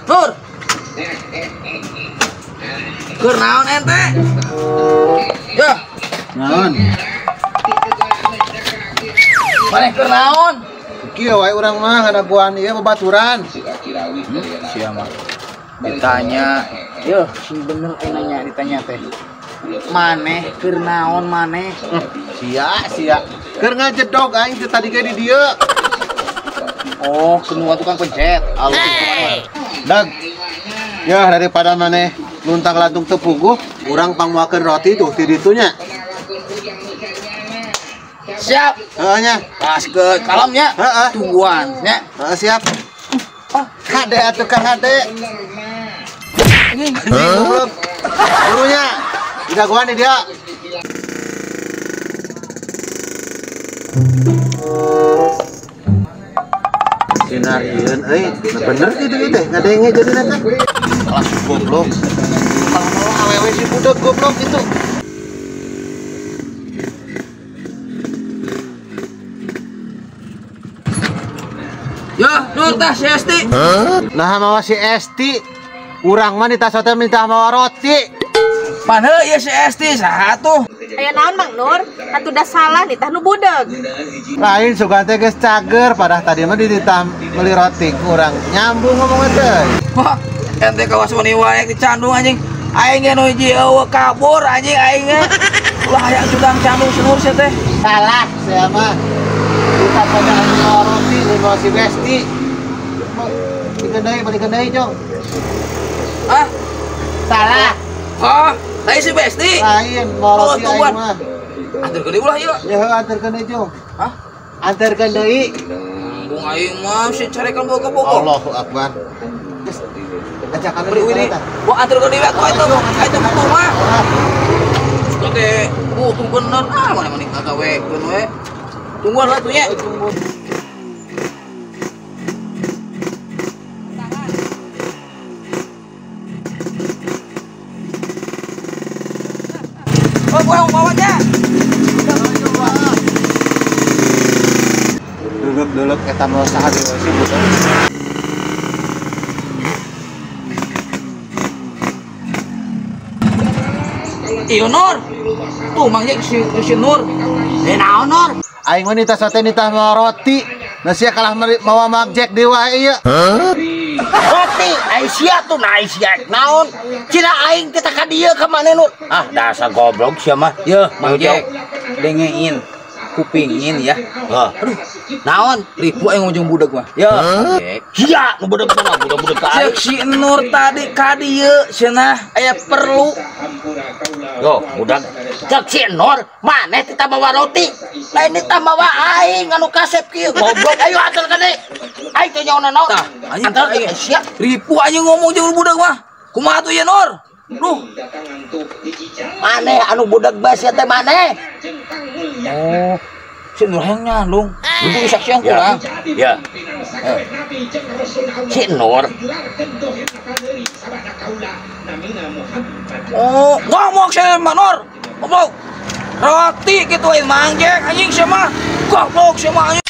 Nur. Keur naon ente? Ya. Naon? Maneh keur naon? Kieu wae urang mah ngadaguan ieu babaturan. Sia mah. Ditanya, yeuh sing bener nanya ditanya teh. Maneh keur naon maneh? Sia sia. Keur ngajedog aing teh tadi ge di dieu. Oh, kenua tukang pencet. Alus hey. Dag. Ya daripada maneh luntang lantung teu puguh, urang pangmuakeun roti tuh ti ditu nya. Siap. Heeh nya. Pas ke kalamnya. Heeh. Tungguan nya. Heeh siap. Oh, hade atuh Kang hade. Anjing. Goblok. Gurunya. Didagoan di dia. Sinarieun euy, bener kitu ieu teh, ngadenge jadina teh. Alah goblok. Kalau awewe si budak goblok itu. Ya, Nur tah si Esti. Nah, mawa si Esti. Urang mah ditas teh minta mawa roti. Pan heuh ieu si Esti saha tuh? Aya naon Mang Nur? Atuh da salah nitah nu budeug. Lain sugan teh geus cager, padahal tadi mah dititah meuli roti ku urang. Nyambung ngomongna teh. Wah, ente kawas wani wae dicandung anjing. Aing ge nu hiji eueuh kabur anjing aing ge. Ulah hayang cudang candung si Nur sia teh. Salah sia mah. Kita pada mawa roti, mawa si Besti. Balikan deui, Jong. Ah, salah. Ah, lain si Besti. Lain, mawa roti aing mah. Anterkeun deui ulah ieu. Ya heuh anterkeun deui, Jong. Hah? Anterkeun deui. Bung aing mah si carekan bawa ke Bogor. Allahu Akbar. Geus ajakan deui. Bawa anterkeun deui atuh eta. Eta butuh mah. Suka teh butuh bener ah mana mani ngagawekeun we. Tungguan lah tuh nya. Oh, kurang bawanya. Duluk-duluk eta mah saha deui si budak. Iyo Nur. Tuh Mang Jack si Nur. Eh naon Nur? Aing mah nitah sate nitah mawa roti. Nah sia kalah mawa Mang Jack deui wae ieu. Roti ai sia tuh nah sia naon? Cina aing teh ka dieu ka maneh Nur. Ah dasar goblok sia mah. Yeuh Mang Jack dengein kupingin ya. Aduh, naon? Ribu aing ngomong jeung budak mah. Yeuh, sia nu budak mah budak-budak ka aing. Ceuk si Nur tadi ka dieu cenah aya perlu. Yo, budak. Ceuk si Nur, maneh teh mawa roti. Lain teh mawa aing anu kasep kieu. Goblok, ayo anterkeun deui. Aing teh nyaona naon? Tah, anjing anterkeun sia. Ripu anjing ngomong jeung budak mah. Kumaha tuh ya Nur? Duh. Maneh anu budak bae sia teh maneh. Oh, si Nur hayang nyandung. Itu saksian kurang. Ya. Si Nur. Oh, ngomong sia mah Nur. Goblok. Roti kitu aing Mang Jack anjing sia mah. Goblok sia mah.